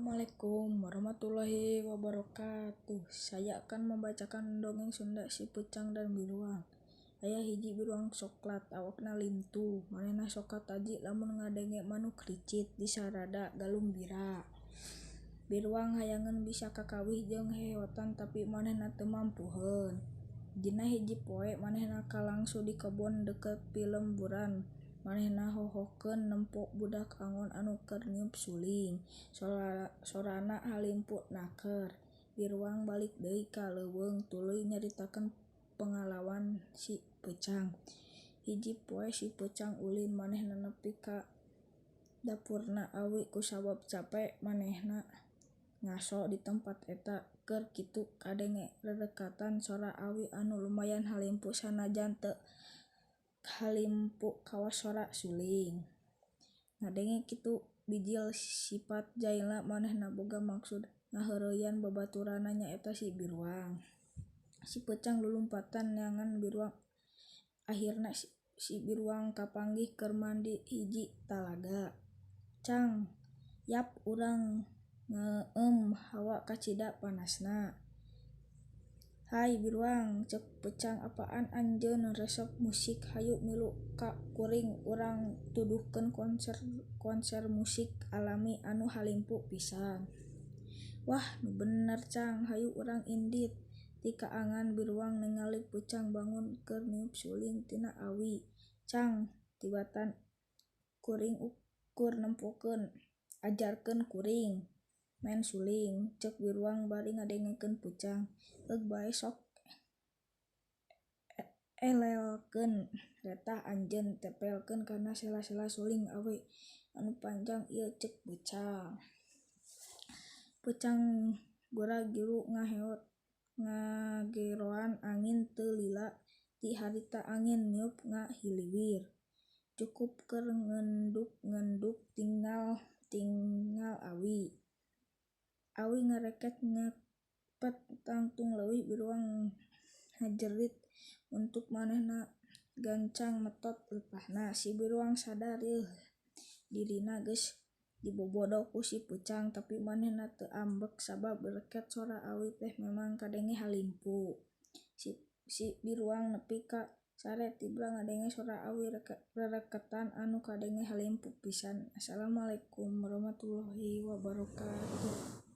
Assalamualaikum warahmatullahi wabarakatuh. Saya akan membacakan dongeng Sunda Si Peucang dan Biruang. Aya hiji biruang soklat, awakna lintuh. Manehna sok kataji lamun ngadenge manuk ricit di sarada galumbira. Biruang hayangeun bisa kakawih jeung heheotan tapi manehna teu mampuheun. Dina hiji poe manehna kalangsu di kebon deukeut pilemburan. Manehna hohokeun nempo budak angon anu keur niup suling. Sorana halimpu naker. Biruang balik deui ka leuweung tuluy nyaritakeun pangalaman si Peucang. Hiji poe si Peucang ulin, manehna nepi ka dapurna awi kusabab cape manehna ngaso di tempat eta. Keur kitu kadenge rereketan sora awi anu lumayan halimpu sanajan teu halimpu kawas sora suling. Ngadenge kitu bijil sipat jailna manehna boga maksud ngaheureuyan babaturanna nyaeta si Biruang. Si Peucang lulumpatan neangan Biruang ahirna si Biruang kapanggih keur mandi hiji talaga. Cang, yap urang ngeueum hawa kacida panasna. Hay Biruang, ceuk Peucang, apaan anjeun resep musik, hayu milu ka kuring urang tuduhkeun konser musik alami anu halimpu pisan. Wah, nu bener Cang, hayu urang indit. Ti kaangan Biruang ningali Peucang bangun keur niup suling tina awi. Cang, tibatan kuring ukur nempokeun ajarkeun kuring maen suling, ceuk Biruang bari ngadengekeun Peucang. Heug bae sok elelkeun letah anjeun tempelkeun kana sela-sela suling awi anu panjang ieu, ceuk Peucang. Peucang gura-giru ngageroan angin teu lila ti harita angin niup ngahiliwir. Cukup keur ngenduk-ngenduk tingal awi. Awi ngareket ngepet tangtung leuwih Biruang ngajerit untuk manehna gancang metot letahna. Si Biruang sadar yeuh dirina geus dibobodo ku si Peucang tapi manehna teu ambek sabab reket sora awi teh memang kadenge halimpu. Si Biruang nepi ka sare tibra ngadenge sora awi rereketan anu kadenge halimpu pisan. Assalamualaikum warahmatullahi wabarakatuh.